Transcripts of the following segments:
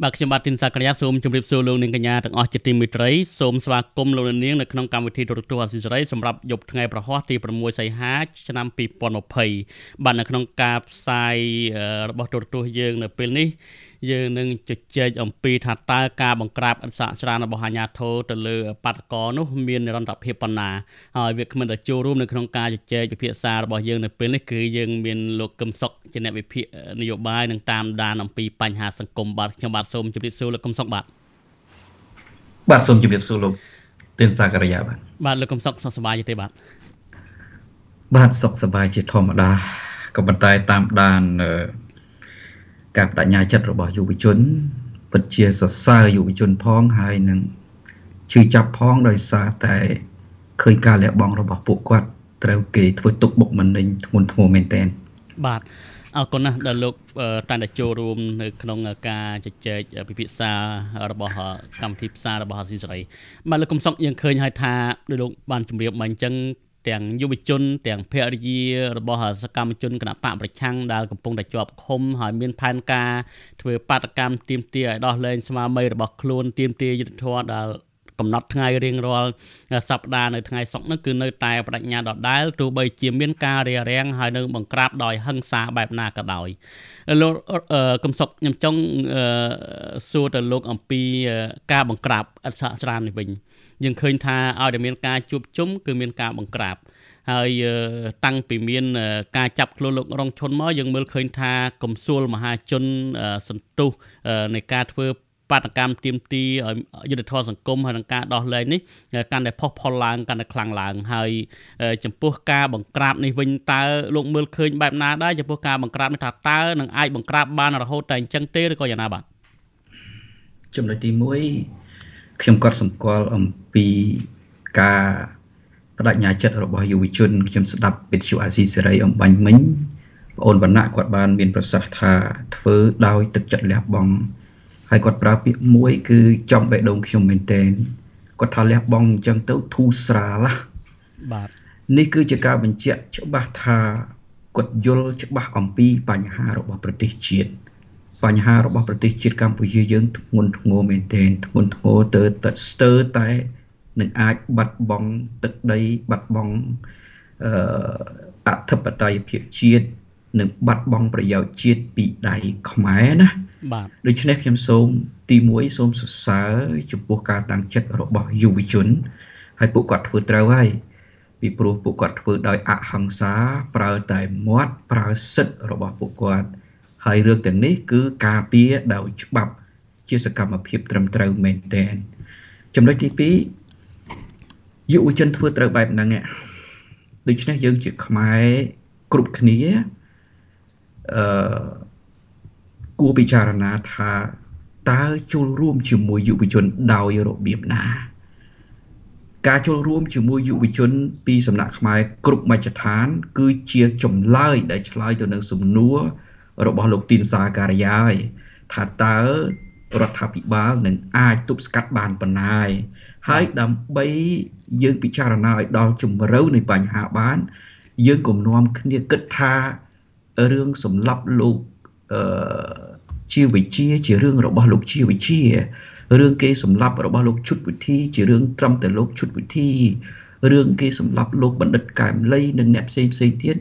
បាទខ្ញុំបាទទីនសាករិយាសូមជម្រាបសួរលោកនាងកញ្ញាទាំងអស់ជាទីមេត្រីសូមស្វាគមន៍លោកនាងនៅក្នុងកម្មវិធីទូរទស្សន៍អាស៊ីសេរីសម្រាប់យប់ថ្ងៃប្រហ័សទី6សីហាឆ្នាំ2020បាទនៅក្នុងការផ្សាយរបស់ទូរទស្សន៍យើងនៅពេលនេះយើងនឹងជជែកអំពីថាតើការបង្ក្រាបឥតសាកស្រានរបស់អាជ្ញាធរទៅលើបាតកោនោះមាននិរន្តរភាពប៉ុណ្ណាហើយវាគ្មិនតែចូលរួមនៅក្នុងការជជែកពិភាក្សារបស់យើងនៅពេលនេះគឺយើងមានលោកកឹមសុខជាអ្នកវិភាគនយោបាយនិងតាមដានអំពីបញ្ហាសង្គមបាទខ្ញុំបាទសូមជម្រាបសួរលោកកឹមសុខបាទបាទសូមជម្រាបសួរលោកទីនសាករិយាបាទបាទលោកកឹមសុខសុខសប្បាយទេបាទបាទសុខសប្បាយជាធម្មតាក៏ប៉ុន្តែតាមដានការបដិញ្ញាចិត្តរបស់យុវជនពិតជាសរសើរយុវជនផងហើយនឹងឈឺចាប់ផងដោយសារតែឃើញការលះបង់របស់ពួកគាត់ត្រូវគេធ្វើទុកបុកម្នេញធ្ងន់ធ្ងរមែនទែនបាទអរគុណណាស់ដែលលោកតែងតែចូលរួមនៅក្នុងការជជែកពិភាក្សារបស់កម្មវិធីផ្សាយរបស់អាស៊ីសេរីបាទលោកកុំសុកយើងឃើញហើយថាដោយលោកបានជម្រាបមកអញ្ចឹងទាំងយុវជនទាំងភរិយារបស់សកម្មជនគណបកប្រឆាំងដែលកំពុងតែជាប់ឃុំហើយមានផែនការធ្វើបាតកម្មទាមទារឲ្យដោះលែងស្មារតីរបស់ខ្លួនទាមទារយុត្តិធម៌ដែលកំណត់ថ្ងៃរៀងរាល់សប្តាហ៍នៅថ្ងៃសុក្រនោះគឺនៅតែបដិញ្ញាដដែលទោះបីជាមានការរារាំងហើយនឹងបង្ក្រាបដោយហិង្សាបែបណាក៏ដោយលោកកំសុកខ្ញុំចង់សួរទៅលោកអំពីការបង្ក្រាបឥតសាកស្រាននេះវិញយើងឃើញថាឲ្យតែមានការជួបជុំគឺមានការបង្ក្រាបហើយតាំងពីមានការចាប់ខ្លួនលោករងឈុនមកយើងមើលឃើញថាកំសួលមហាជនសន្ទុះនៃការធ្វើបាតកម្មទាមទារឲ្យយុត្តិធម៌សង្គមហើយនឹងការដោះលែងនេះកាន់តែផុសផុលឡើងកាន់តែខ្លាំងឡើងហើយចំពោះការបង្ក្រាបនេះវិញតើលោកមើលឃើញបែបណាដែរចំពោះការបង្ក្រាបនេះថាតើនឹងអាចបង្ក្រាបបានរហូតតែអញ្ចឹងទេឬក៏យ៉ាងណាបាទចំណុចទី1ខ្ញុំក៏សម្គាល់អំពីការបដិញ្ញាចិត្តរបស់យុវជនខ្ញុំស្ដាប់វិទ្យុអាស៊ីសេរីអំបញ្ញមិញបងអូនវណ្ណៈគាត់បានមានប្រសាសន៍ថាធ្វើដោយទឹកចិត្តលះបង់ហើយគាត់ប្រើពាក្យមួយគឺចំបេះដូងខ្ញុំមែនទែនគាត់ថាលះបង់អញ្ចឹងទៅធូរស្រាលបាទនេះគឺជាការបញ្ជាក់ច្បាស់ថាគាត់យល់ច្បាស់អំពីបញ្ហារបស់ប្រទេសជាតិបញ្ហារបស់ប្រទេសជាតិកម្ពុជាយើងធ្ងន់ធ្ងរមែនទែនធ្ងន់ធ្ងរទៅស្ទើរតែនឹងអាចបាត់បង់ទឹកដីបាត់បង់អធិបតេយ្យភាពជាតិនិងបាត់បង់ប្រយោជន៍ជាតិពីដៃខ្មែរណាបាទដូច្នេះខ្ញុំសូមទី1សូមសរសើរចំពោះការតាំងចិត្តរបស់យុវជនហើយពួកគាត់ធ្វើត្រូវហើយពីព្រោះពួកគាត់ធ្វើដោយអហិង្សាប្រើតែមាត់ប្រើសិទ្ធិរបស់ពួកគាត់ហើយរឿងទាំងនេះគឺការពារដោយច្បាប់ជាសកម្មភាពត្រឹមត្រូវមែនទែនចំណុចទី2យុវជនធ្វើត្រូវបែបហ្នឹងដូច្នេះយើងជាខ្មែរគ្រប់គ្នាគួរពិចារណាថាតើចូលរួមជាមួយយុវជនដោយរបៀបណាការចូលរួមជាមួយយុវជនពីសំណាក់ខ្មែរគ្រប់មជ្ឈដ្ឋានគឺជាចម្លើយដែលឆ្លើយទៅនឹងសំណួររបស់លោកទីនសាការីយ៉ាថាតើរដ្ឋាភិបាលនឹងអាចទប់ស្កាត់បានប៉ុណ្ណាហើយដើម្បីយើងពិចារណាឲ្យដល់ជម្រៅនៃបញ្ហាបានយើងកុំនាំគ្នាគិតថារឿងសម្លាប់លោកជាវិជាជារឿងរបស់លោកជាវិជារឿងគេសម្លាប់របស់លោកឈុតវិធីជារឿងត្រឹមតែលោកឈុតវិធីរឿងគេសម្លាប់លោកបណ្ឌិតកែមលីនិងអ្នកផ្សេងផ្សេងទៀត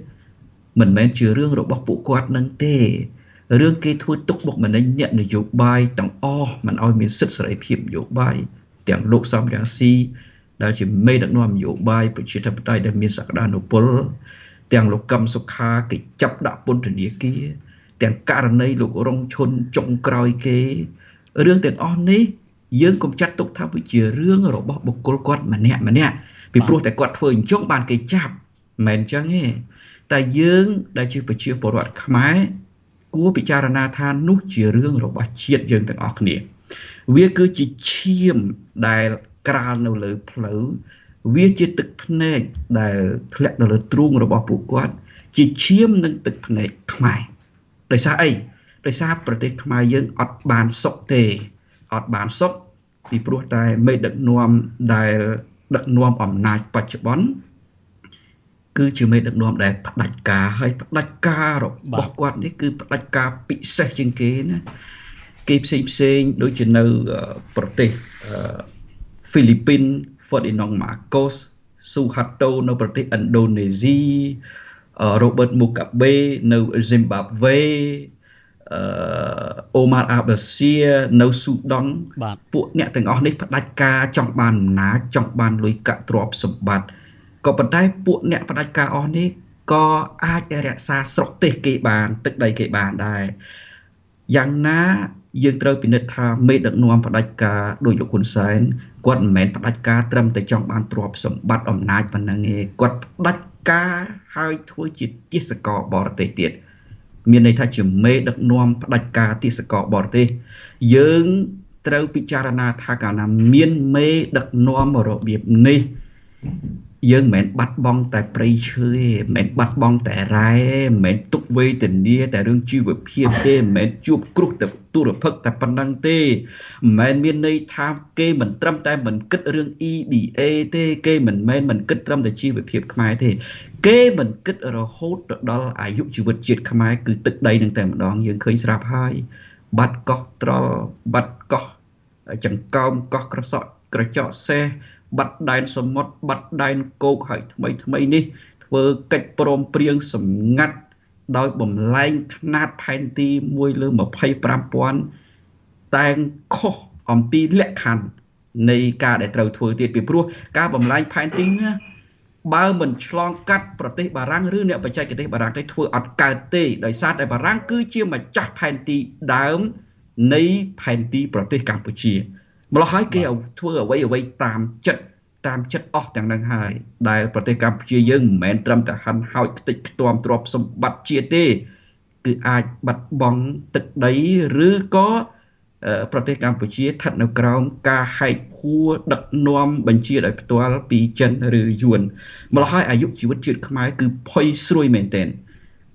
មិនមែនជារឿងរបស់ពួកគាត់នឹងទេរឿងគេធ្វើទុកបុកម្នេញអ្នកនយោបាយទាំងអស់មិនឲ្យមានសិទ្ធិសេរីភាពនយោបាយទាំងលោកសំរងស៊ីដែលជាមេដឹកនាំនយោបាយប្រជាធិបតេយ្យដែលមានសក្តានុពលទាំងលោកកឹមសុខាគេចាប់ដាក់ពន្ធនាគារទាំងករណីលោករងឈុនចុងក្រោយគេរឿងទាំងអស់នេះយើងកុំចាត់ទុកថាវាជារឿងរបស់បុគ្គលគាត់ម្នាក់ម្នាក់ពីព្រោះតែគាត់ធ្វើអញ្ចឹងបានគេចាប់មិនមែនអញ្ចឹងទេតែយើងដែលជាប្រជាពលរដ្ឋខ្មែរគួរពិចារណាថានោះជារឿងរបស់ជាតិយើងទាំងអស់គ្នាវាគឺជាឈាមដែលក្រាលនៅលើផ្លូវវាជាទឹកភ្នែកដែលធ្លាក់នៅលើទ្រូងរបស់ពួកគាត់ជាឈាមនិងទឹកភ្នែកខ្មែរដោយសារអីដោយសារប្រទេសខ្មែរយើងអត់បានសុខទេអត់បានសុខពីព្រោះតែមេដឹកនាំដែលដឹកនាំអំណាចបច្ចុប្បន្ន គឺជាមេដឹកនាំដែលផ្ដាច់ការហើយផ្ដាច់ការរបស់គាត់នេះគឺផ្ដាច់ការពិសេសជាងគេណា គេផ្សេងផ្សេងដូចជានៅប្រទេសហ្វីលីពីន Ferdinand Marcos ស៊ូហាតូនៅប្រទេសឥណ្ឌូនេស៊ី Robert Mugabe នៅស៊ីមបាវេអូម៉ារអាបាសៀនៅស៊ូដង់ពួកអ្នកទាំងអស់នេះផ្ដាច់ការចង់បានអំណាចចង់បានលុយកាក់ទ្រព្យសម្បត្តិក៏ប៉ុន្តែពួកអ្នកផ្ដាច់ការអស់នេះក៏អាចរក្សាស្រុកទេសគេបានទឹកដីគេបានដែរយ៉ាងណាយើងត្រូវពិនិត្យថាមេដឹកនាំផ្ដាច់ការដោយលោកហ៊ុនសែនគាត់មិនមែនផ្ដាច់ការត្រឹមតែចង់បានទ្រព្យសម្បត្តិអំណាចប៉ុណ្ណឹងទេគាត់ផ្ដាច់ការហើយធ្វើជាទាសករបរទេសទៀតមានន័យថាជាមេដឹកនាំផ្ដាច់ការទាសករបរទេសយើងត្រូវពិចារណាថាកាលណាមានមេដឹកនាំរបៀបនេះយើងមិនមែនបាត់បង់តែព្រៃឈើទេមិនមែនបាត់បង់តែរ៉ែមិនមែនទុកវេទនាតែរឿងជីវភាពទេមិនមែនជួបគ្រោះតែទុរភិក្សតែប៉ុណ្ណឹងទេមិនមែនមានន័យថាគេមិនត្រឹមតែមិនគិតរឿង EBA ទេគេមិនមែនមិនគិតត្រឹមតែជីវភាពខ្មែរទេគេមិនគិតរហូតទៅដល់អាយុជីវិតជាតិខ្មែរគឺទឹកដីនឹងតែម្ដងយើងឃើញស្រាប់ហើយបាត់កោះត្រល់បាត់កោះចង្កោមកោះក្រសក់ក្រចកសេះបាត់ដែនសមុទ្របាត់ដែនគោកហើយថ្មីថ្មីនេះធ្វើកិច្ចព្រមព្រៀងសម្ងាត់ដោយបំលែងខ្នាតផែនទី1/25,000តែងខុសអំពីលក្ខខណ្ឌនៃការដែលត្រូវធ្វើទៀតពីព្រោះការបំលែងផែនទីណាបើមិនឆ្លងកាត់ប្រទេសបារាំងឬអ្នកបច្ចេកទេសបារាំងទេធ្វើអត់កើតទេដោយសារតែបារាំងគឺជាម្ចាស់ផែនទីដើមនៃផែនទីប្រទេសកម្ពុជាម្ល៉េះហើយគេធ្វើអ្វីអ្វីតាមចិត្តអស់ទាំងនឹងហើយដែលប្រទេសកម្ពុជាយើងមិនមែនត្រឹមតែហិនហោចខ្ទេចខ្ទាំទ្រព្យសម្បត្តិជាតិទេគឺអាចបាត់បង់ទឹកដីឬក៏ប្រទេសកម្ពុជាស្ថិតនៅក្រោមការហែកហួរដឹកនាំបញ្ជាដោយផ្ទាល់ពីចិនឬយួនម្ល៉េះហើយអាយុជីវិតជាតិខ្មែរគឺផុយស្រួយមែនទែន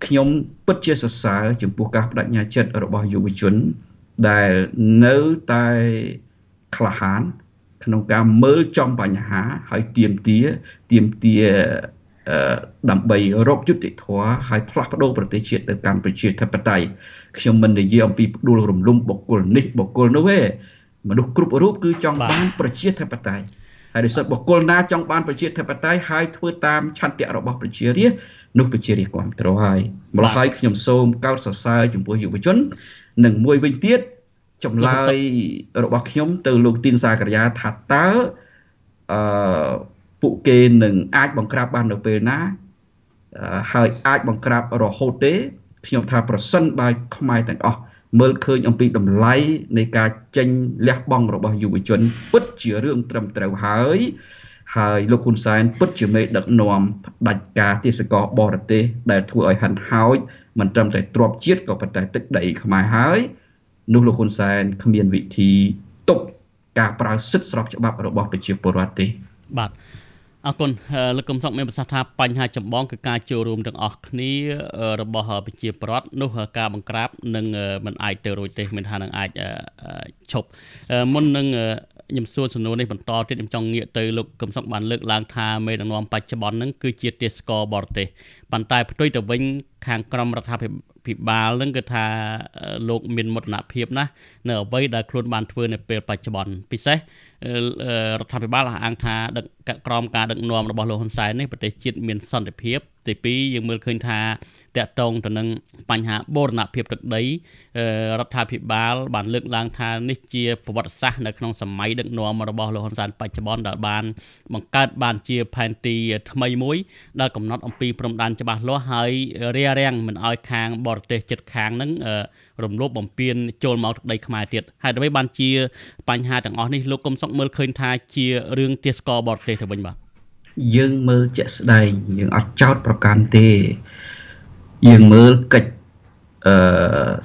ខ្ញុំពិតជាសរសើរចំពោះការបដិញ្ញាចិត្តរបស់យុវជនដែលនៅតែក្លាហានក្នុងការមើលចំបញ្ហាហើយទាមទាដើម្បីរកយុត្តិធម៌ហើយផ្លាស់ប្ដូរប្រទេសជាតិទៅកាន់ប្រជាធិបតេយ្យខ្ញុំមិននិយាយអំពីផ្ដួលរំលំបុគ្គលនេះបុគ្គលនោះទេមនុស្សគ្រប់រូបគឺចង់បានប្រជាធិបតេយ្យហើយដោយសារបុគ្គលណាចង់បានប្រជាធិបតេយ្យហើយធ្វើតាមឆន្ទៈរបស់ប្រជារាស្ត្រនោះប្រជារាស្ត្រគាំទ្រហើយម្ល៉េះហើយខ្ញុំសូមកោតសរសើរចំពោះយុវជននិងមួយវិញទៀតចម្លើយរបស់ខ្ញុំទៅលោកទីនសាករិយាថាតើពួកគេនឹងអាចបង្ក្រាបបាននៅពេលណាហើយអាចបង្ក្រាបរហូតទេខ្ញុំថាប្រសិនបើខ្មែរទាំងអស់មើលឃើញអំពីតម្លៃនៃការចេញលះបង់របស់យុវជនពិតជារឿងត្រឹមត្រូវហើយហើយលោកហ៊ុនសែនពិតជាមេដឹកនាំផ្ដាច់ការទាសករបរទេសដែលធ្វើឲ្យហិនហោចមិនត្រឹមតែទ្រព្យជាតិក៏ប៉ុន្តែទឹកដីខ្មែរហើយនោះលោកហ៊ុនសែនគ្មានវិធីទប់ការប្រើសិទ្ធិស្របច្បាប់របស់ប្រជាពលរដ្ឋទេបាទអរគុណលោកកឹមសុខមានប្រសាសន៍ថាបញ្ហាចម្បងគឺការចូលរួមទាំងអស់គ្នារបស់ប្រជាពលរដ្ឋនោះការបង្ក្រាបនឹងមិនអាចទៅរួចទេមានថានឹងអាចឈប់មុននឹងខ្ញុំសួរសំណួរនេះបន្តទៀតខ្ញុំចង់ងាកទៅលោកកឹមសុខបានលើកឡើងថាមេដឹកនាំបច្ចុប្បន្ននឹងគឺជាទាសករបរទេសប៉ុន្តែផ្ទុយទៅវិញខាងក្រមរដ្ឋាភិបាលនឹងគឺថាលោកមានមោទនភាពណាស់នៅអ្វីដែលខ្លួនបានធ្វើនៅពេលបច្ចុប្បន្នពិសេសរដ្ឋាភិបាលអះអាងថាដឹកក្រមការដឹកនាំរបស់លោកហ៊ុនសែននេះប្រទេសជាតិមានសន្តិភាពទី2យើងមើលឃើញថាតាក់ទងទៅនឹងបញ្ហាបូរណភាពទឹកដីរដ្ឋាភិបាលបានលើកឡើងថានេះជាប្រវត្តិសាស្ត្រនៅក្នុងសម័យដឹកនាំរបស់លោកហ៊ុនសែនបច្ចុប្បន្នដែលបានបង្កើតបានជាផែនទីថ្មីមួយដែលកំណត់អំពីព្រំដែនច្បាស់លាស់ហើយរារាំងមិនឲ្យខាងបរទេសជិតខាងនឹងរំលោភបំពានចូលមកទឹកដីខ្មែរទៀតហើយដើម្បីបានជាបញ្ហាទាំងអស់នេះលោកកុំសុកមើលឃើញថាជារឿងទាសករបរទេសទៅវិញបាទយើងមើលជាក់ស្ដែងយើងអត់ចោតប្រកាន់ទេយើងមើលកិច្ច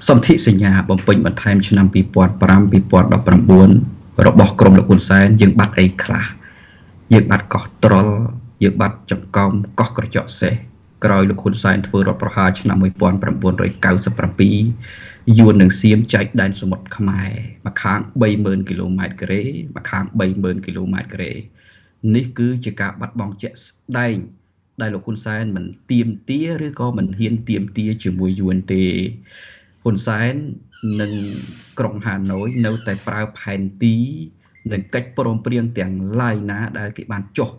សន្ធិសញ្ញាបំពេញបន្ថែមឆ្នាំ2005 2019របស់ក្រមលោកហ៊ុនសែនយើងបាត់អីខ្លះយើងបាត់កោះត្រល់យើងបាត់ចង្កោមកោះក្រចកសេះក្រោយលោកហ៊ុនសែនធ្វើរដ្ឋប្រហារឆ្នាំ1997យួននិងសៀមចែកដែនសមុទ្រខ្មែរម្ខាង 30,000 គីឡូម៉ែត្រការ៉េម្ខាង 30,000 គីឡូម៉ែត្រការ៉េនេះគឺជាការបាត់បង់ជាក់ស្ដែងដែលលោកហ៊ុនសែនមិនទាមទារឬក៏មិនហ៊ានទាមទារជាមួយយួនទេ ហ៊ុនសែននិងក្រុងហាណូយនៅតែប្រើផែនទីនិងកិច្ចព្រមព្រៀងទាំងឡាយណាដែលគេបានចុះ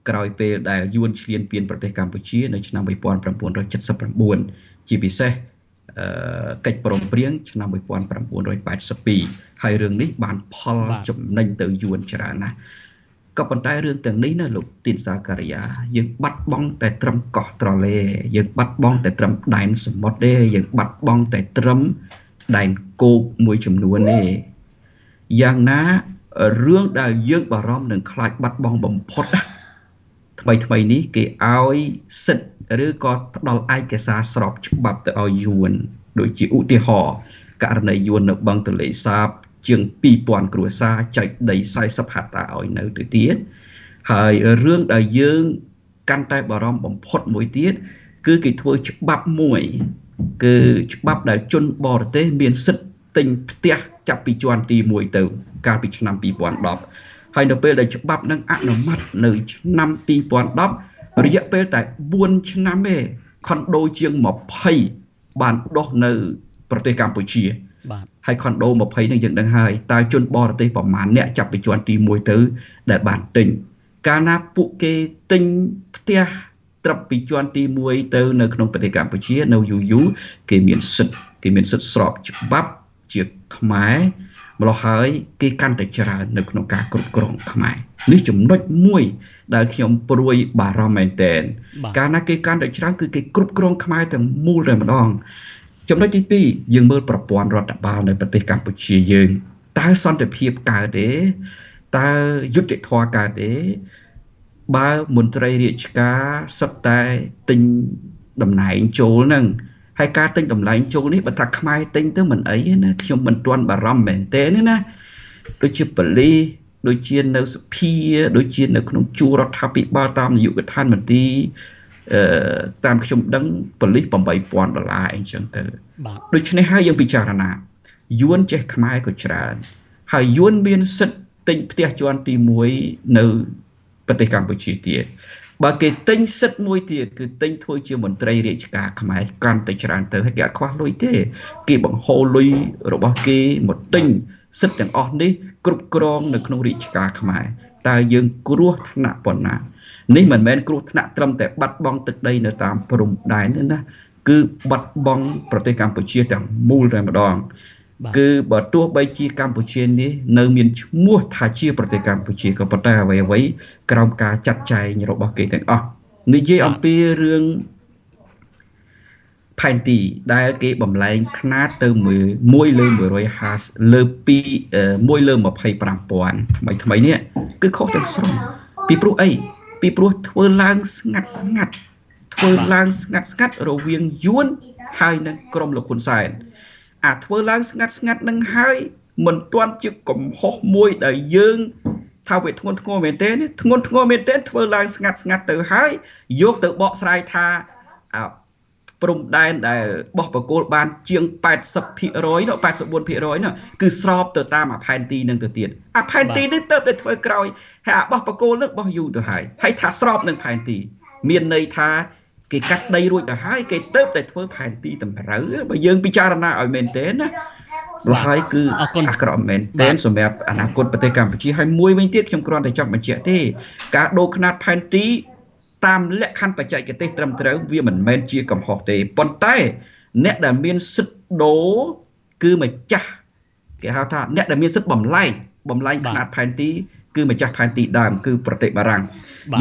ក្រោយពេលដែលយួនឈ្លានពានប្រទេសកម្ពុជានៅឆ្នាំ1979ជាពិសេសកិច្ចព្រមព្រៀងឆ្នាំ1982ហើយរឿងនេះបានផលចំណេញទៅយួនច្រើនណាស់ក៏ប៉ុន្តែរឿងទាំងនេះណាលោកទីនសាការីយ៉ាយើងបាត់បង់តែត្រឹមកោះត្រឡេយើងបាត់បង់តែត្រឹមដែនសមុទ្រទេយើងបាត់បង់តែត្រឹមដែនគោកមួយចំនួនទេយ៉ាងណារឿងដែលយើងបារម្ភនឹងខ្លាចបាត់បង់បំផុតណាថ្មីថ្មីនេះគេឲ្យសិទ្ធឬក៏ផ្ដល់ឯកសារស្របច្បាប់ទៅឲ្យយួនដូចជាឧទាហរណ៍ករណីយួននៅបឹងទន្លេសាបជាង2000គ្រួសារចែកដី40ហិកតាឲ្យនៅទៅទៀតហើយរឿងដែលយើងកាន់តែបារម្ភបំផុតមួយទៀតគឺគេធ្វើច្បាប់មួយគឺច្បាប់ដែលជនបរទេសមានសិទ្ធិទិញផ្ទះចាប់ពីជាន់ទី1ទៅកាលពីឆ្នាំ2010ហើយនៅពេលដែលច្បាប់នឹងអនុម័តនៅឆ្នាំ2010រយៈពេលតែ4ឆ្នាំទេខុនដូជាង20បានដុះនៅប្រទេសកម្ពុជាបាទហើយខុនដូ20នេះយើងដឹងហើយតើជនបរទេសប្រមាណអ្នកចាប់ពីជាន់ទី1ទៅដែលបានទិញកាលណាពួកគេទិញផ្ទះត្រឹមពីជាន់ទី1ទៅនៅក្នុងប្រទេសកម្ពុជានៅយូរយូរគេមានសិទ្ធិស្របច្បាប់ជាខ្មែរម្ល៉េះហើយគេកាន់តែច្រើននៅក្នុងការគ្រប់គ្រងខ្មែរនេះចំណុចមួយដែលខ្ញុំព្រួយបារម្ភមែនទែនកាលណាគេកាន់តែច្រើនគឺគេគ្រប់គ្រងខ្មែរទាំងមូលតែម្ដងចំណុចទី2យើងមើលប្រព័ន្ធរដ្ឋបាលនៅប្រទេសកម្ពុជាយើងតើសន្តិភាពកើតទេតើយុត្តិធម៌កើតទេបើមន្ត្រីរាជការសុទ្ធតែទិញតំណែងចូលហ្នឹងហើយការទិញតំណែងចូលនេះបើថាខ្មែរទិញទៅមិនអីទេណាខ្ញុំមិនទាន់បារម្ភមែនទេណាដូចជាប៉ូលីសដូចជានៅសភាដូចជានៅក្នុងជួររដ្ឋាភិបាលតាមនាយកដ្ឋានមន្ទីរតាមខ្ញុំដឹងប៉ូលីស8000ដុល្លារអីចឹងទៅបាទដូច្នេះហើយយើងពិចារណាយួនចេះខ្មែរក៏ច្រើនហើយយួនមានសិទ្ធិទិញផ្ទះជាន់ទី1នៅប្រទេសកម្ពុជាទៀតបើគេទិញសិទ្ធិមួយទៀតគឺទិញធ្វើជាមន្ត្រីរាជការខ្មែរកាន់តែច្រើនទៅហើយគេអត់ខ្វះលុយទេគេបង្ហូរលុយរបស់គេមកទិញសិទ្ធិទាំងអស់នេះគ្រប់គ្រងនៅក្នុងរាជការខ្មែរតើយើងគ្រោះថ្នាក់ប៉ុណ្ណានេះមិនមែនគ្រោះថ្នាក់ត្រឹមតែបាត់បង់ទឹកដីនៅតាមព្រំដែនទេណាគឺបាត់បង់ប្រទេសកម្ពុជាទាំងមូលតែម្ដងគឺបើទោះបីជាកម្ពុជានេះនៅមានឈ្មោះថាជាប្រទេសកម្ពុជាក៏ប៉ុន្តែអ្វីៗក្រោមការចាត់ចែងរបស់គេទាំងអស់និយាយអំពីរឿងផែនទីដែលគេបំលែងខ្នាតទៅ1លើ150លើ2 1លើ25000ថ្មីថ្មីនេះគឺខុសទាំងស្រុងពីព្រោះអីពីព្រោះធ្វើឡើងស្ងាត់ស្ងាត់ធ្វើឡើងស្ងាត់ស្ងាត់រវាងយួនហើយនឹងក្រុមលោកហ៊ុនសែនអាធ្វើឡើងស្ងាត់ស្ងាត់នឹងហើយមិនទាន់ជាកំហុសមួយដែលយើងថាវាធ្ងន់ធ្ងរមែនទេធ្ងន់ធ្ងរមែនទេធ្វើឡើងស្ងាត់ស្ងាត់ទៅហើយយកទៅបកស្រាយថាអាព្រំដែនដែលបោះបកគោលបានជាង 80% នោះ 84% នោះគឺស្របទៅតាមអាផែនទីនឹងទៅទៀតអាផែនទីនេះទៅតែធ្វើក្រោយហើយអាបោះបកគោលនឹងបោះយូរទៅហើយហើយថាស្របនឹងផែនទីមានន័យថាគេកាត់ដីរួចទៅហើយគេទៅតែធ្វើផែនទីតម្រូវបើយើងពិចារណាឲ្យមែនទេណាម្ល៉េះហើយគឺអាក្រក់មែនទែនសម្រាប់អនាគតប្រទេសកម្ពុជាហើយមួយវិញទៀតខ្ញុំគ្រាន់តែចង់បញ្ជាក់ទេការដូរខ្នាតផែនទីតាមលក្ខខណ្ឌបច្ចេកទេសត្រឹមត្រូវវាមិនមែនជាកំហុសទេប៉ុន្តែអ្នកដែលមានសិទ្ធិដូរគឺម្ចាស់គេហៅថាអ្នកដែលមានសិទ្ធិបំលែងខ្នាតផែនទីគឺម្ចាស់ផែនទីដើមគឺប្រទេសបារាំង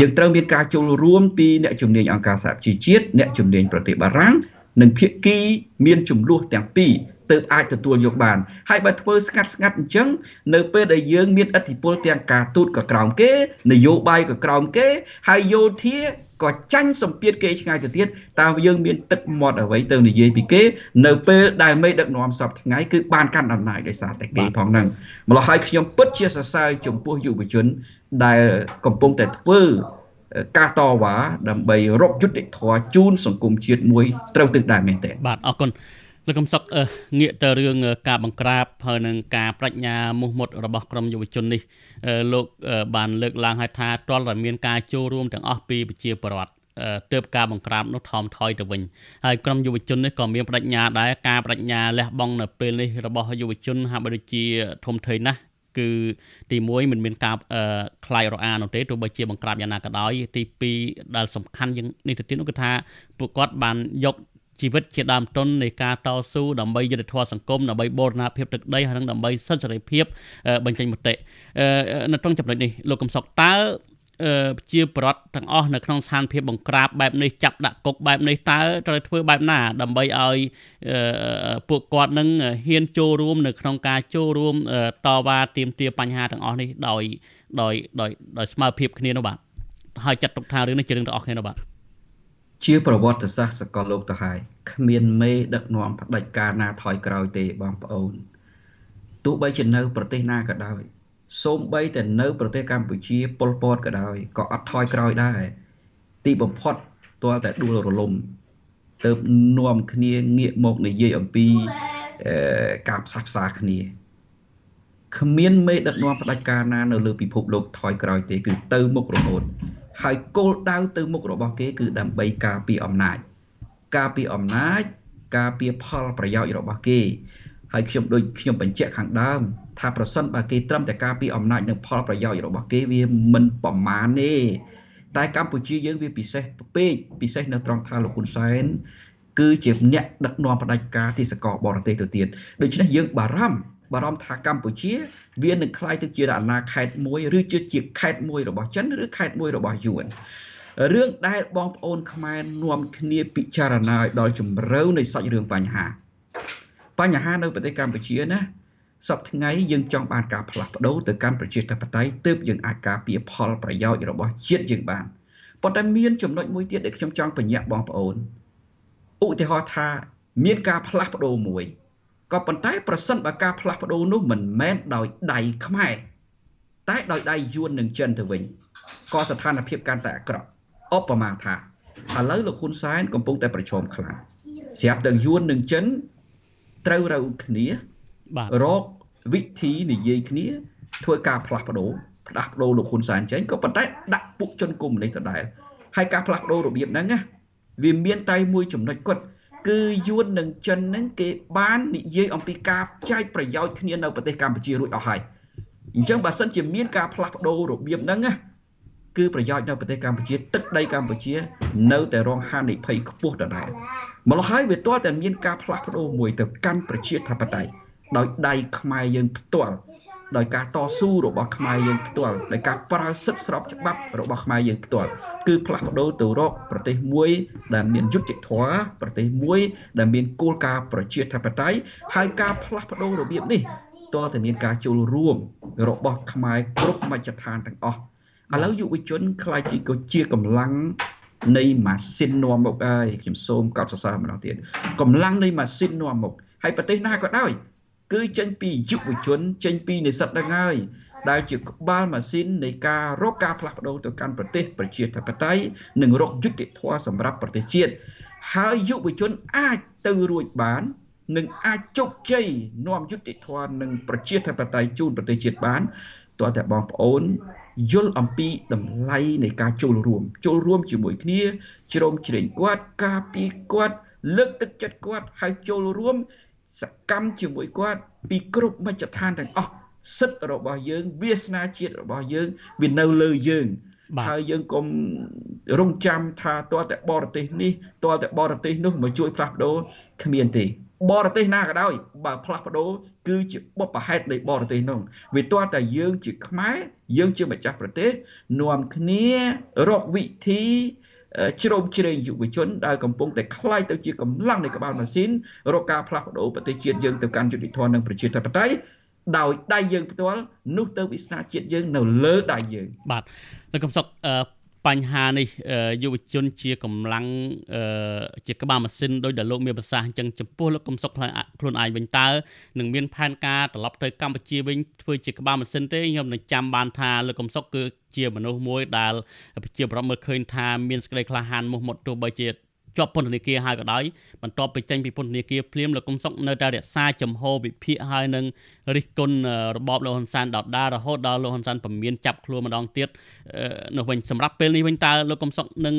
យើងត្រូវមានការចូលរួមពីអ្នកជំនាញអង្គការសហប្រជាជាតិអ្នកជំនាញប្រទេសបារាំងនិងភាគីមានចំនួនទាំងពីរទើបអាចទទួលយកបានហើយបើធ្វើស្ងាត់ស្ងាត់អញ្ចឹងនៅពេលដែលយើងមានឥទ្ធិពលទាំងការទូតក៏ក្រោមគេនយោបាយក៏ក្រោមគេហើយយោធាក៏ចាញ់សម្ពាធគេឆ្ងាយទៅទៀតតើយើងមានទឹកមាត់អ្វីទៅនិយាយពីគេនៅពេលដែលមេដឹកនាំសពថ្ងៃគឺបានកាន់អំណាចដោយសារតែគេផងហ្នឹងម្ល៉េះហើយខ្ញុំពិតជាសរសើរចំពោះយុវជនដែលកំពុងតែធ្វើការតវ៉ាដើម្បីរកយុត្តិធម៌ជូនសង្គមជាតិមួយត្រូវទិសដៅមែនទែនបាទអរគុណលោកកំសុកងាកទៅរឿងការបង្ក្រាបហើយនឹងការបញ្ញាមោះមុតរបស់ក្រុមយុវជននេះលោកបានលើកឡើងឲ្យថាទាល់តែមានការចូលរួមទាំងអស់ពីប្រជាពលរដ្ឋ ទើបការបង្ក្រាបនោះថមថយទៅវិញហើយក្រុមយុវជននេះក៏មានបដិញ្ញាដែរការបដិញ្ញាលះបង់នៅពេលនេះរបស់យុវជនហាក់បីដូចជាធំធេងណាស់គឺទី1មិនមានការខ្លាចរអានោះទេទោះបីជាបង្ក្រាបយ៉ាងណាក៏ដោយទី2ដែលសំខាន់ជាងនេះទៅទៀតនោះគឺថាពួកគាត់បានយកជីវិតជាដើមទុននៃការតស៊ូដើម្បីយុត្តិធម៌សង្គមដើម្បីបូរណភាពទឹកដីហើយនិងដើម្បីសិទ្ធិសេរីភាពបញ្ចេញមតិនៅត្រង់ចំណុចនេះលោកកំសុកតើជាប្រដ្ឋទាំងអស់នៅក្នុងស្ថានភាពបង្ក្រាបបែបនេះចាប់ដាក់គុកបែបនេះតើត្រូវធ្វើបែបណាដើម្បីឲ្យពួកគាត់នឹងហ៊ានចូលរួមនៅក្នុងការចូលរួមតវ៉ាទាមទារបញ្ហាទាំងអស់នេះដោយដោយដោយដោយស្មើភាពគ្នានោះបាទហើយចាត់ទុកថារឿងនេះជារឿងទាំងអស់គ្នានោះបាទជាប្រវត្តិសាស្ត្រសកលលោកទៅហើយគ្មានមេដឹកនាំផ្ដាច់ការណាថយក្រោយទេបងប្អូនទោះបីជានៅប្រទេសណាក៏ដោយសូម្បីតែនៅប្រទេសកម្ពុជាប៉ុលពតក៏ដោយក៏អត់ថយក្រោយដែរទីបំផុតទាល់តែដួលរលំទៅនាំគ្នាងាកមកនិយាយអំពីការផ្សះផ្សាគ្នាគ្មានមេដឹកនាំផ្ដាច់ការណានៅលើពិភពលោកថយក្រោយទេគឺទៅមុខរហូតហើយគោលដៅទៅមុខរបស់គេគឺដើម្បីការពារអំណាចការពារអំណាចការពារផលប្រយោជន៍របស់គេហើយខ្ញុំដូចខ្ញុំបញ្ជាក់ខាងដើមថាប្រសិនបើគេត្រឹមតែការពារអំណាចនិងផលប្រយោជន៍របស់គេវាមិនប្រមាណទេតែកម្ពុជាយើងវាពិសេសពេកពិសេសនៅត្រង់ថាលោកហ៊ុនសែនគឺជាអ្នកដឹកនាំផ្ដាច់ការទីសកលបរទេសទៅទៀតដូច្នេះយើងបារម្ភថាកម្ពុជាវានឹងក្លាយទៅជាអាណាខេត្តមួយឬជាខេត្តមួយរបស់ចិនឬខេត្តមួយរបស់យួនរឿងដែលបងប្អូនខ្មែរនាំគ្នាពិចារណាឲ្យដល់ជម្រៅនៃសាច់រឿងបញ្ហានៅប្រទេសកម្ពុជាណាសប្តាហ៍ថ្ងៃយើងចង់បានការផ្លាស់ប្ដូរទៅកាន់ប្រជាធិបតេយ្យទើបយើងអាចការពារផលប្រយោជន៍របស់ជាតិយើងបានប៉ុន្តែមានចំណុចមួយទៀតដែលខ្ញុំចង់បញ្ជាក់បងប្អូនឧទាហរណ៍ថាមានការផ្លាស់ប្ដូរមួយក៏ប៉ុន្តែប្រសិនបើការផ្លាស់ប្ដូរនោះមិនមែនដោយដៃខ្មែរតែដោយដៃយួននិងចិនទៅវិញក៏ស្ថានភាពកាន់តែអាក្រក់ឧបមាថាឥឡូវលោកហ៊ុនសែនកំពុងតែប្រឈមខ្លាំងស្រាប់តែយួននិងចិនត្រូវរកគ្នារកវិធីនិយាយគ្នាធ្វើការផ្លាស់ប្ដូរផ្លាស់ប្ដូរលោកហ៊ុនសែនចេញក៏ប៉ុន្តែដាក់ពួកជនកុម្មុយនីសដដែលហើយការផ្លាស់ប្ដូររបៀបហ្នឹងណាវាមានតែមួយចំណុចគត់គឺយួននិងចិនហ្នឹងគេបាននិយាយអំពីការចែកប្រយោជន៍គ្នានៅប្រទេសកម្ពុជារួចអស់ហើយអញ្ចឹងបើសិនជាមានការផ្លាស់ប្ដូររបៀបហ្នឹងណាគឺប្រយោជន៍នៅប្រទេសកម្ពុជាទឹកដីកម្ពុជានៅតែរងហានិភ័យខ្ពស់ដដែលម្ល៉េះហើយវាទាល់តែមានការផ្លាស់ប្ដូរមួយទៅកាន់ប្រជាធិបតេយ្យដោយដៃខ្មែរយើងផ្ទាល់ដោយការតស៊ូរបស់ខ្មែរយើងផ្ទាល់ដោយការប្រើសិទ្ធិស្របច្បាប់របស់ខ្មែរយើងផ្ទាល់គឺផ្លាស់ប្ដូរទៅរកប្រទេសមួយដែលមានយុត្តិធម៌ប្រទេសមួយដែលមានគោលការណ៍ប្រជាធិបតេយ្យហើយការផ្លាស់ប្ដូររបៀបនេះទាល់តែមានការចូលរួមរបស់ខ្មែរគ្រប់មជ្ឈដ្ឋានទាំងអស់ឥឡូវយុវជនក្លាយជាកម្លាំងនៃម៉ាស៊ីននាំមុខហើយខ្ញុំសូមកោតសរសើរម្ដងទៀតកម្លាំងនៃម៉ាស៊ីននាំមុខហើយប្រទេសណាក៏ដោយគឺចេញពីយុវជនចេញពីនិស្សិតហ្នឹងហើយដែលជាក្បាលម៉ាស៊ីននៃការរកការផ្លាស់ប្ដូរទៅកាន់ប្រទេសប្រជាធិបតេយ្យនិងរកយុត្តិធម៌សម្រាប់ប្រទេសជាតិហើយយុវជនអាចទៅរួចបាននិងអាចជោគជ័យនាំយុត្តិធម៌និងប្រជាធិបតេយ្យជូនប្រទេសជាតិបានទាល់តែបងប្អូនយល់អំពីតម្លៃនៃការចូលរួមជាមួយគ្នាជ្រោមជ្រែងគាត់ការពារគាត់លើកទឹកចិត្តគាត់ហើយចូលរួមសកម្មជាមួយគាត់ពីគ្រប់មជ្ឈដ្ឋានទាំងអស់សិទ្ធិរបស់យើងវាសនាជាតិរបស់យើងវានៅលើយើងហើយយើងកុំរងចាំថាទាល់តែបរទេសនេះទាល់តែបរទេសនោះមកជួយផ្លាស់ប្ដូរគ្មានទេបរទេសណាក៏ដោយបើផ្លាស់ប្ដូរគឺជាបុព្វហេតុនៃបរទេសនោះវាទាល់តែយើងជាខ្មែរយើងជាម្ចាស់ប្រទេសនាំគ្នារកវិធីជ្រោមជ្រែងយុវជនដែលកំពុងតែក្លាយទៅជាកម្លាំងនៃក្បាលម៉ាស៊ីនរកការផ្លាស់ប្ដូរប្រទេសជាតិយើងទៅកាន់យុត្តិធម៌និងប្រជាធិបតេយ្យដោយដៃយើងផ្ទាល់នោះទៅវាសនាជាតិយើងនៅលើដៃយើងបាទលោកកំសុកបញ្ហានេះយុវជនជាកម្លាំងជាក្បាលម៉ាស៊ីនដោយដែលលោកមានប្រសាសន៍អញ្ចឹងចំពោះលោកកំសុកខ្លួនឯងវិញតើនឹងមានផែនការត្រឡប់ទៅកម្ពុជាវិញធ្វើជាក្បាលម៉ាស៊ីនទេខ្ញុំនឹងចាំបានថាលោកកំសុកគឺជាមនុស្សមួយដែលប្រជាប្រដ្ឋមើលឃើញថាមានសេចក្តីក្លាហានមោះមុតទោះបីជា ជាប់ពន្ធនាគារហើយក៏ដោយបន្ទាប់ពីចេញពីពន្ធនាគារភ្លាមលោកគឹមសុខនៅតែរក្សាចំហវិភាគហើយនឹងរិះគន់របបលោកហ៊ុនសែនដដែលរហូតដល់លោកហ៊ុនសែនពមៀនចាប់ខ្លួនម្ដងទៀតនោះវិញសម្រាប់ពេលនេះវិញតើលោកគឹមសុខនឹង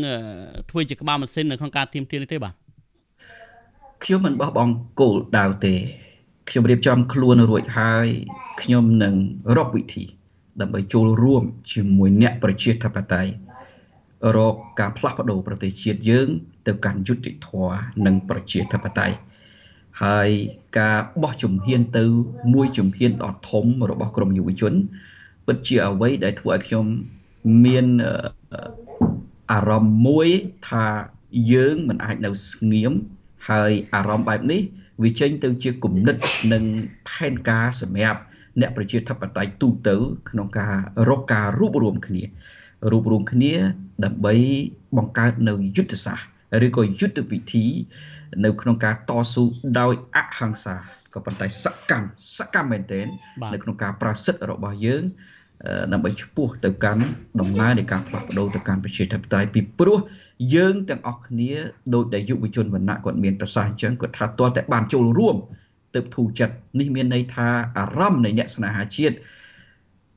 ធ្វើជាក្បាលម៉ាស៊ីននៅក្នុងការទាមទារនេះទេបាទខ្ញុំមិនបោះបង់គោលដៅទេខ្ញុំរៀបចំខ្លួនរួចហើយខ្ញុំនឹងរកវិធីដើម្បីចូលរួមជាមួយអ្នកប្រជាធិបតេយ្យរកការផ្លាស់ប្ដូរប្រទេសជាតិយើងទៅកាន់យុត្តិធម៌និងប្រជាធិបតេយ្យហើយការបោះជំហានទៅមួយជំហានដ៏ធំរបស់ក្រមយុវជនពិតជាអ្វីដែលធ្វើឲ្យខ្ញុំមានអារម្មណ៍មួយថាយើងមិនអាចនៅស្ងៀមហើយអារម្មណ៍បែបនេះវាចេញទៅជាគំនិតនិងផែនការសម្រាប់អ្នកប្រជាធិបតេយ្យទូទៅក្នុងការរកការរួបរวมគ្នាដើម្បីបង្កើតនៅយុទ្ធសាស្ត្រឬក៏យុទ្ធវិធីនៅក្នុងការតស៊ូដោយអហិង្សាក៏ប៉ុន្តែសកម្មមែនទែននៅក្នុងការប្រើសិទ្ធិរបស់យើងដើម្បីឆ្ពោះទៅកាន់ដំណើរនៃការផ្លាស់ប្ដូរទៅកាន់ប្រជាធិបតេយ្យពីព្រោះយើងទាំងអស់គ្នាដោយដែលយុវជនវណ្ណៈគាត់មានប្រសាសន៍អញ្ចឹងគាត់ថាទាល់តែបានចូលរួមទើបធូរចិត្តនេះមានន័យថាអារម្មណ៍នៃអ្នកស្នេហាជាតិ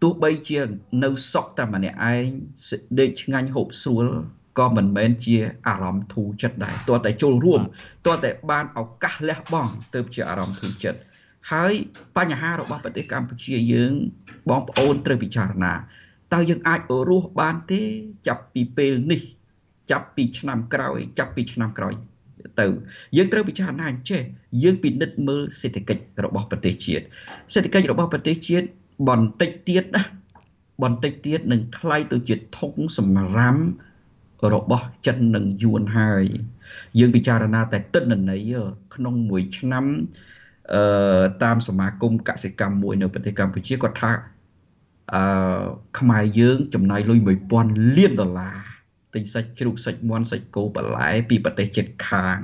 ទោះបីជានៅសក់តែម្នាក់ឯងដេកឆ្ងាញ់ហូបស្រួលក៏មិនមែនជាអារម្មណ៍ធូរចិត្តដែរទាល់តែចូលរួមទាល់តែបានឱកាសលះបង់ទើបជាអារម្មណ៍ធូរចិត្តហើយបញ្ហារបស់ប្រទេសកម្ពុជាយើងបងប្អូនត្រូវពិចារណាតើយើងអាចរស់បានទេចាប់ពីពេលនេះចាប់ពីឆ្នាំក្រោយចាប់ពីឆ្នាំក្រោយទៅយើងត្រូវពិចារណាអញ្ចេះយើងពិនិត្យមើលសេដ្ឋកិច្ចរបស់ប្រទេសជាតិសេដ្ឋកិច្ចរបស់ប្រទេសជាតិបន្តិចទៀតណាបន្តិចទៀតនឹងក្លាយទៅជាធុងសម្រាមរបស់ចិននិងយួនហើយយើងពិចារណាតែទិន្នន័យក្នុងមួយឆ្នាំតាមសមាគមកសិកម្មមួយនៅប្រទេសកម្ពុជាគាត់ថាខ្មែរយើងចំណាយលុយ1000លានដុល្លារទិញសាច់ជ្រូកសាច់មាន់សាច់គោបន្លែពីប្រទេសជិតខាង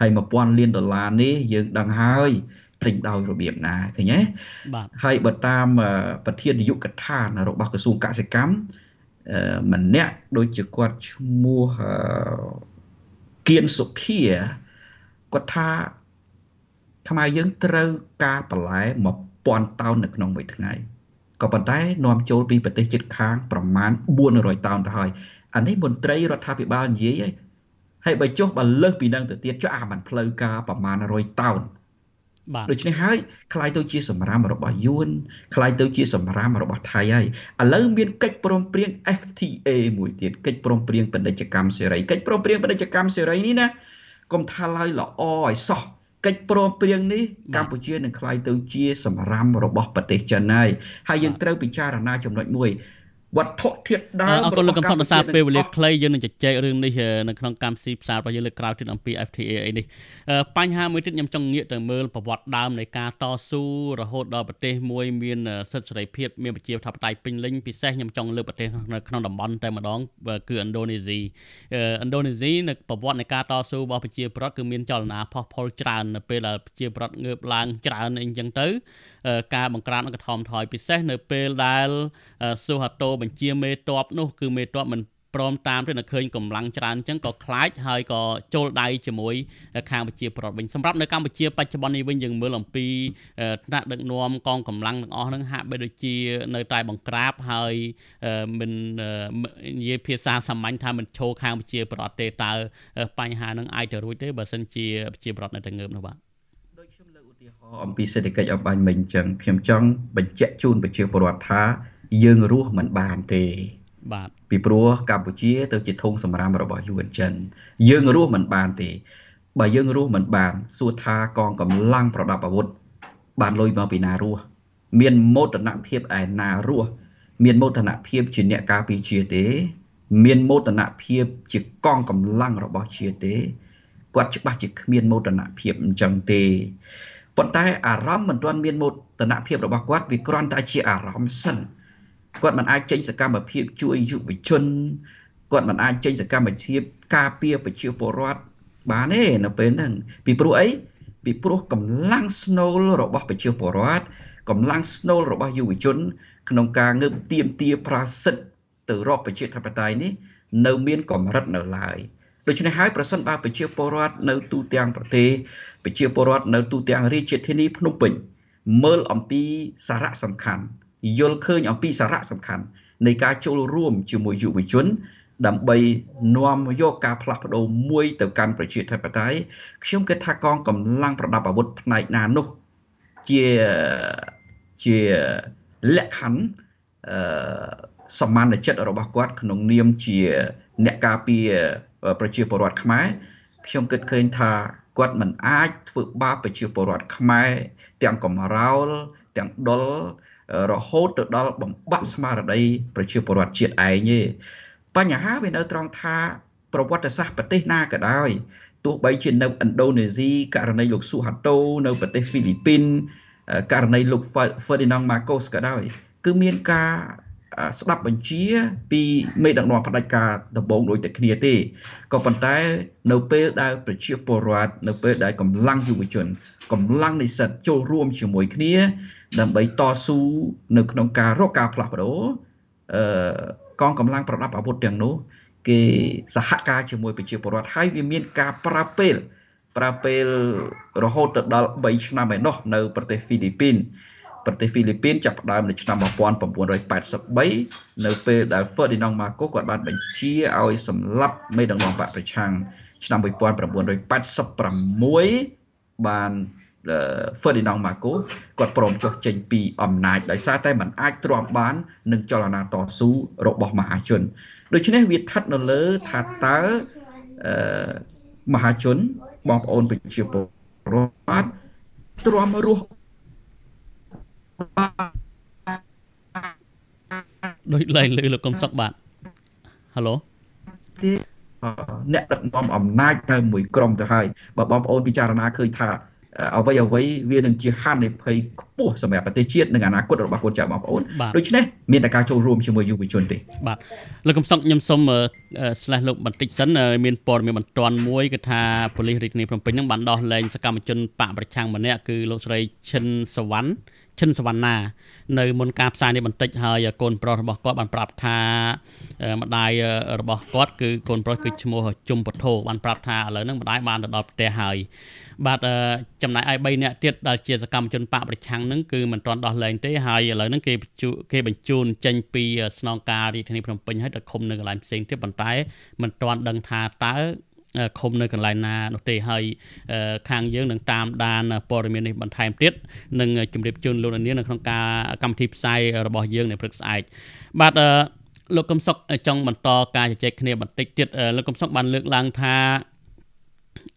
ហើយ1000លានដុល្លារនេះយើងដឹងហើយទិញដោយរបៀបណាឃើញទេបាទហើយបើតាមប្រធាននាយកដ្ឋានរបស់ក្រសួងកសិកម្មម្នាក់ដូចជាគាត់ឈ្មោះគៀនសុភាគាត់ថាខ្មែរយើងត្រូវការបន្លែ1000តោននៅក្នុងមួយថ្ងៃក៏ប៉ុន្តែនាំចូលពីប្រទេសជិតខាងប្រមាណ400តោនទៅហើយអានេះមន្ត្រីរដ្ឋាភិបាលនិយាយហើយបើចុះបើលើសពីនឹងទៅទៀតចុះអាមិនផ្លូវការប្រមាណ100តោនបាទដូច្នេះហើយក្លាយទៅជាសម្រាមរបស់យួនក្លាយទៅជាសម្រាមរបស់ថៃហើយឥឡូវមានកិច្ចព្រមព្រៀង FTA មួយទៀតកិច្ចព្រមព្រៀងពាណិជ្ជកម្មសេរីកិច្ចព្រមព្រៀងពាណិជ្ជកម្មសេរីនេះណាកុំថាឡើយល្អឲ្យសោះកិច្ចព្រមព្រៀងនេះកម្ពុជានឹងក្លាយទៅជាសម្រាមរបស់ប្រទេសចិនហើយហើយយើងត្រូវពិចារណាចំណុចមួយវត្ថុធាតុដើមអរគុណលោកកំសុកដោយសារពេលវេលាខ្លីយើងនឹងជជែករឿងនេះនៅក្នុងកម្មវិធីផ្សាយរបស់យើងលើកក្រោយទៀតអំពី FTA អីនេះបញ្ហាមួយទៀតខ្ញុំចង់ងាកទៅមើលប្រវត្តិដើមនៃការតស៊ូរហូតដល់ប្រទេសមួយមានសិទ្ធិសេរីភាពមានប្រជាធិបតេយ្យពេញលេញពិសេសខ្ញុំចង់លើកប្រទេសនៅក្នុងតំបន់តែម្ដងគឺឥណ្ឌូនេស៊ីឥណ្ឌូនេស៊ីនៅប្រវត្តិនៃការតស៊ូរបស់ប្រជាពលរដ្ឋគឺមានចលនាផុសផុលច្រើននៅពេលដែលប្រជាពលរដ្ឋងើបឡើងច្រើនអីចឹងទៅការបង្ក្រាបនិងកថមថយពិសេសនៅពេលដែលស៊ូហាតូបញ្ជាមេតបនោះគឺមេតបមិនព្រមតាមទេនៅឃើញកម្លាំងច្រើនអញ្ចឹងក៏ខ្លាចហើយក៏ចូលដៃជាមួយខាងប្រជាប្រដ្ឋវិញសម្រាប់នៅកម្ពុជាបច្ចុប្បន្ននេះវិញយើងមើលអំពីថ្នាក់ដឹកនាំកងកម្លាំងទាំងអស់ហ្នឹងហាក់បីដូចជានៅតែបង្ក្រាបហើយមិននិយាយភាសាសាមញ្ញថាមិនឈរខាងប្រជាប្រដ្ឋទេតើបញ្ហាហ្នឹងអាចទៅរួចទេបើសិនជាប្រជាប្រដ្ឋនៅតែងើបនោះបាទដូចខ្ញុំលើកឧទាហរណ៍អំពីសេដ្ឋកិច្ចអបាញ់មិញអញ្ចឹងខ្ញុំចង់បញ្ជាក់ជូនប្រជាពលរដ្ឋថាយើងរស់មិនបានទេបាទពីព្រោះកម្ពុជាទៅជាធុងសម្រាមរបស់យួនចិនយើងរស់មិនបានទេបើយើងរស់មិនបានសួរថាកងកម្លាំងប្រដាប់អាវុធបានលុយមកពីណារស់មានមោទនភាពឯណារស់មានមោទនភាពជាអ្នកការពារជាតិទេមានមោទនភាពជាកងកម្លាំងរបស់ជាតិទេគាត់ច្បាស់ជាគ្មានមោទនភាពអញ្ចឹងទេប៉ុន្តែអារម្មណ៍មិនទាន់មានមោទនភាពរបស់គាត់វាគ្រាន់តែជាអារម្មណ៍សិនគាត់មិនអាចចេញសកម្មភាពជួយយុវជនគាត់មិនអាចចេញសកម្មភាពការពារប្រជាពលរដ្ឋបានទេនៅពេលហ្នឹងពីព្រោះអីពីព្រោះកម្លាំងស្នូលរបស់ប្រជាពលរដ្ឋកម្លាំងស្នូលរបស់យុវជនក្នុងការងើបទាមទារប្រាសិទ្ធទៅរកប្រជាធិបតេយ្យនេះនៅមានកម្រិតនៅឡើយ ដូច្នេះហើយប្រសិនបើប្រជាពលរដ្ឋនៅទូទាំងប្រទេសប្រជាពលរដ្ឋនៅទូទាំងរាជធានីភ្នំពេញមើលអំពីសារៈសំខាន់យល់ឃើញអំពីសារៈសំខាន់នៃការចូលរួមជាមួយយុវជនដើម្បីនាំយកការផ្លាស់ប្ដូរមួយទៅកាន់ប្រជាធិបតេយ្យខ្ញុំគិតថាកងកម្លាំងប្រដាប់អាវុធផ្នែកណានោះជាលក្ខខណ្ឌសមានចិត្តរបស់គាត់ក្នុងនាមជាអ្នកការពារប្រជាពលរដ្ឋខ្មែរខ្ញុំគិតឃើញថាគាត់មិនអាចធ្វើបាបប្រជាពលរដ្ឋខ្មែរទាំងកំរោលទាំងដុលរហូតទៅដល់បំបាក់ស្មារតីប្រជាពលរដ្ឋជាតិឯងទេបញ្ហាវានៅត្រង់ថាប្រវត្តិសាស្ត្រប្រទេសណាក៏ដោយទោះបីជានៅឥណ្ឌូនេស៊ីករណីលោកស៊ូហាតូនៅប្រទេសហ្វីលីពីនករណីលោក Ferdinand Marcos ក៏ដោយគឺមានការស្ដាប់បញ្ជាពីមេដឹកនាំផ្ដាច់ការដំបូងដូចតែគ្នាទេក៏ប៉ុន្តែនៅពេលដែលប្រជាពលរដ្ឋនៅពេលដែលកម្លាំងយុវជនកម្លាំងនិស្សិតចូលរួមជាមួយគ្នាដើម្បីតស៊ូនៅក្នុងការរកការផ្លាស់ប្ដូរកងកម្លាំងប្រដាប់អាវុធទាំងនោះគេសហការជាមួយប្រជាពលរដ្ឋហើយវាមានការប្រើពេលរហូតទៅដល់3ឆ្នាំឯណោះនៅប្រទេសហ្វីលីពីនប្រទេសហ្វីលីពីនចាប់ផ្ដើមនៅឆ្នាំ1983នៅពេលដែល Ferdinand Marcos គាត់បានបញ្ជាឲ្យសម្លាប់មេដឹកនាំបក្សប្រឆាំងឆ្នាំ1986បាន Ferdinand Marcos គាត់ព្រមចុះចេញពីអំណាចដោយសារតែมันអាចទ្រាំបាននឹងចលនាតស៊ូរបស់មហាជនដូច្នេះវាស្ថិតនៅលើថាតើមហាជនបងប្អូនប្រជាពលរដ្ឋទ្រាំរស់ដូចឡើងលើលោកកុំសុកបាទហៅឡូទេអ្នកដឹកនាំអំណាចទៅមួយក្រុមទៅហើយបើបងប្អូនពិចារណាឃើញថាអ្វីអ្វីវានឹងជាហានិភ័យខ្ពស់សម្រាប់ប្រទេសជាតិនិងអនាគតរបស់កូនចៅបងប្អូនដូច្នេះមានតែការចូលរួមជាមួយយុវជនទេបាទលោកកំសុកខ្ញុំសូម slash លោកបន្តិចសិនមានព័ត៌មានបន្ទាន់មួយគឺថាប៉ូលីសរាជធានីភ្នំពេញនឹងបានដោះលែងសកម្មជនបកប្រឆាំងម្នាក់គឺលោកស្រីឈិនសវណ្ណណានៅមុនការផ្សាយនេះបន្តិចហើយកូនប្រុសរបស់គាត់បានប្រាប់ថាម្ដាយរបស់គាត់គឺកូនប្រុសគឺឈ្មោះជុំពធបានប្រាប់ថាឥឡូវហ្នឹងម្ដាយបានទៅដល់ផ្ទះហើយបាទចំណែកឯ3នាក់ទៀតដែលជាសកម្មជនបកប្រឆាំងហ្នឹងគឺមិនទាន់ដោះលែងទេហើយឥឡូវហ្នឹងគេបញ្ជូនចេញពីស្នងការរាជធានីភ្នំពេញហើយទៅឃុំនៅកន្លែងផ្សេងទៀតប៉ុន្តែមិនទាន់ដឹងថាតើឃុំនៅកន្លែងណានោះទេហើយខាងយើងនឹងតាមដានព័ត៌មាននេះបន្ថែមទៀតនឹងជម្រាបជូនលោកនាងនៅក្នុងការកម្មវិធីផ្សាយរបស់យើងនៅព្រឹកស្អែកបាទលោកកឹមសុខចង់បន្តការជជែកគ្នាបន្តិចទៀតលោកកឹមសុខបានលើកឡើងថា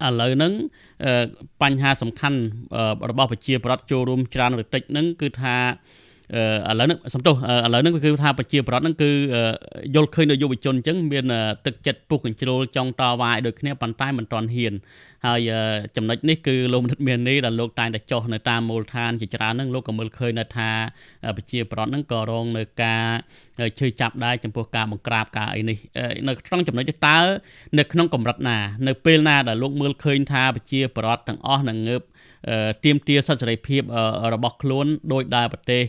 ឥឡូវហ្នឹងបញ្ហាសំខាន់របស់ប្រជាប្រដ្ឋចូលរួមច្រើនឬតិចហ្នឹងគឺថាឥឡូវហ្នឹងសំទោសឥឡូវហ្នឹងគឺថាប្រជាប្រដ្ឋហ្នឹងគឺយល់ឃើញនៅយុវជនអញ្ចឹងមានទឹកចិត្តពុះកញ្ជ្រោលចង់តវ៉ាឲ្យដូចគ្នាប៉ុន្តែមិនទាន់ហ៊ានហើយចំណុចនេះគឺលោកមនិតមាននេះដែលលោកតែងតែចុះនៅតាមមូលដ្ឋានជាច្រើនហ្នឹងលោកក៏មើលឃើញដែរថាប្រជាប្រដ្ឋហ្នឹងក៏រងនៅការឈឺចាប់ដែរចំពោះការបង្ក្រាបការអីនេះនៅក្នុងចំណុចនេះតើនៅក្នុងកម្រិតណានៅពេលណាដែលលោកមើលឃើញថាប្រជាប្រដ្ឋទាំងអស់នឹងងើបទាមទារសិទ្ធិសេរីភាពរបស់ខ្លួនដោយដែលប្រទេស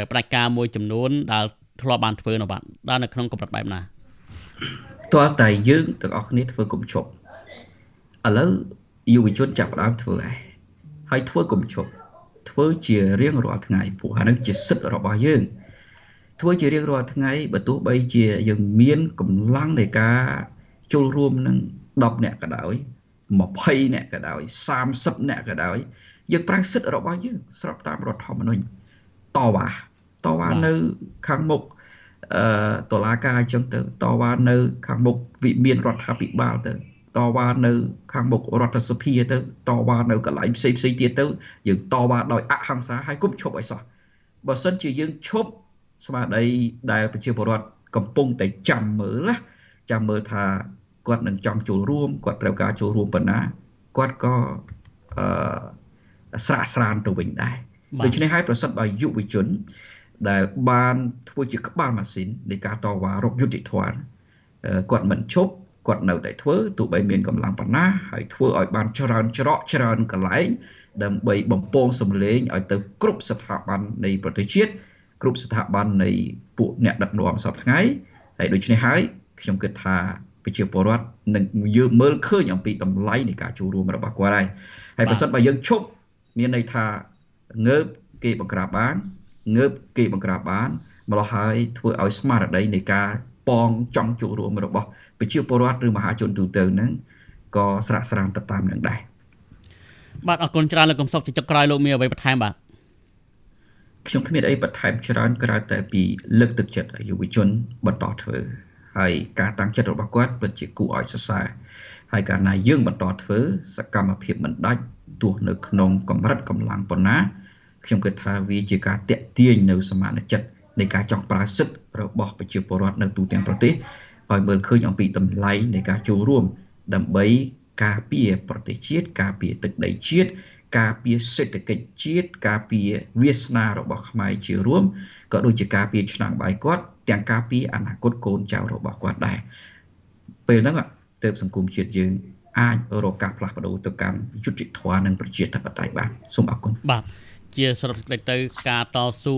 ផ្ដាច់ការមួយចំនួនដែលធ្លាប់បានធ្វើនៅបាទដល់នៅក្នុងកម្រិតបែបណាទាល់តែយើងទាំងអស់គ្នាធ្វើកុំឈប់ឥឡូវយុវជនចាប់ផ្ដើមធ្វើហើយហើយធ្វើកុំឈប់ធ្វើជារៀងរាល់ថ្ងៃព្រោះអានឹងជាសិទ្ធិរបស់យើងធ្វើជារៀងរាល់ថ្ងៃបើទោះបីជាយើងមានកម្លាំងនៃការចូលរួមនឹង10នាក់ក៏ដោយ20នាក់ក៏ដោយ30នាក់ក៏ដោយយើងប្រើសិទ្ធិរបស់យើងស្របតាមរដ្ឋធម្មនុញ្ញតវ៉ានៅខាងមុខតុលាការអញ្ចឹងទៅតវ៉ានៅខាងមុខវិមានរដ្ឋាភិបាលទៅតវ៉ានៅខាងមុខរដ្ឋសភាទៅតវ៉ានៅកន្លែងផ្សេងផ្សេងទៀតទៅយើងតវ៉ាដោយអហិង្សាហើយកុំឈប់ឲ្យសោះបើសិនជាយើងឈប់ស្មារតីដែលប្រជាពលរដ្ឋកំពុងតែចាំមើលណាចាំមើលថាគាត់នឹងចង់ចូលរួមគាត់ត្រូវការចូលរួមប៉ុណ្ណាគាត់ក៏ស្រាក់ស្រានទៅវិញដែរដូច្នេះហើយប្រសិនបើយុវជនដែលបានធ្វើជាក្បាលម៉ាស៊ីននៃការតវ៉ារកយុត្តិធម៌គាត់មិនឈប់គាត់នៅតែធ្វើទោះបីមានកម្លាំងប៉ុណ្ណាហើយធ្វើឲ្យបានច្រើនច្រកច្រើនកន្លែងដើម្បីបំពងសម្លេងឲ្យទៅគ្រប់ស្ថាប័ននៃប្រទេសជាតិគ្រប់ស្ថាប័ននៃពួកអ្នកដឹកនាំសពថ្ងៃហើយដូច្នេះហើយខ្ញុំគិតថា ប្រជាពលរដ្ឋនឹងយើងមើលឃើញអំពីតម្លៃនៃការចូលរួមរបស់គាត់ហើយហើយប្រសិនបើយើងឈប់មានន័យថាងើបគេបង្ក្រាបបានងើបគេបង្ក្រាបបានម្ល៉េះហើយធ្វើឲ្យស្មារតីនៃការប៉ងចង់ចូលរួមរបស់ប្រជាពលរដ្ឋឬមហាជនទូទៅហ្នឹងក៏ស្រាក់ស្រានទៅតាមនឹងដែរបាទអរគុណច្រើនលោកកំសុកជាចុងក្រោយលោកមានអ្វីបន្ថែមបាទខ្ញុំគ្មានអីបន្ថែមច្រើនក្រៅតែពីលើកទឹកចិត្តឲ្យយុវជនបន្តធ្វើហើយការតាំងចិត្តរបស់គាត់ពិតជាគួរឲ្យសរសើរហើយកាលណាយើងបន្តធ្វើសកម្មភាពមិនដាច់ទោះនៅក្នុងកម្រិតកម្លាំងប៉ុណ្ណាខ្ញុំគិតថាវាជាការតាក់ទាញនៅសមានចិត្តនៃការចង់ប្រើសិទ្ធិរបស់ប្រជាពលរដ្ឋនៅទូទាំងប្រទេសឲ្យមើលឃើញអំពីតម្លៃនៃការចូលរួមដើម្បីការពារប្រទេសជាតិការពារទឹកដីជាតិការពារសេដ្ឋកិច្ចជាតិការពារវាសនារបស់ខ្មែរជារួមក៏ដូចជាការពារឆ្នាំងបាយគាត់ទាំងការពារអនាគតកូនចៅរបស់គាត់ដែរពេលហ្នឹងទើបសង្គមជាតិយើងអាចរកការផ្លាស់ប្ដូរទៅកាន់យុត្តិធម៌និងប្រជាធិបតេយ្យបានសូមអរគុណបាទជាសរុបសេចក្តីទៅការតស៊ូ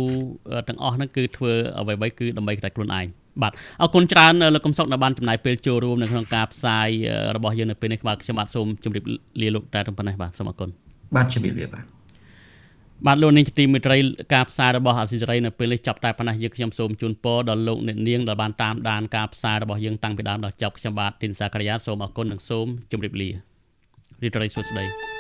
ទាំងអស់ហ្នឹងគឺធ្វើអ្វីៗគឺដើម្បីតែខ្លួនឯងបាទអរគុណច្រើនលោកកំសុកដែលបានចំណាយពេលចូលរួមនៅក្នុងការផ្សាយរបស់យើងនៅពេលនេះបាទខ្ញុំបាទសូមជម្រាបលាលោកតែប៉ុណ្ណេះបាទសូមអរគុណបាទជម្រាបលាបាទបាទលោកនាងជាទីមេត្រីការផ្សាយរបស់អាស៊ីសេរីនៅពេលនេះចប់តែប៉ុណ្ណេះយើងខ្ញុំសូមជូនពរដល់លោកអ្នកនាងដែលបានតាមដានការផ្សាយរបស់យើងតាំងពីដើមដល់ចប់ខ្ញុំបាទទីនសាករិយាសូមអរគុណនិងសូមជម្រាបលារីត្រីសួស្តី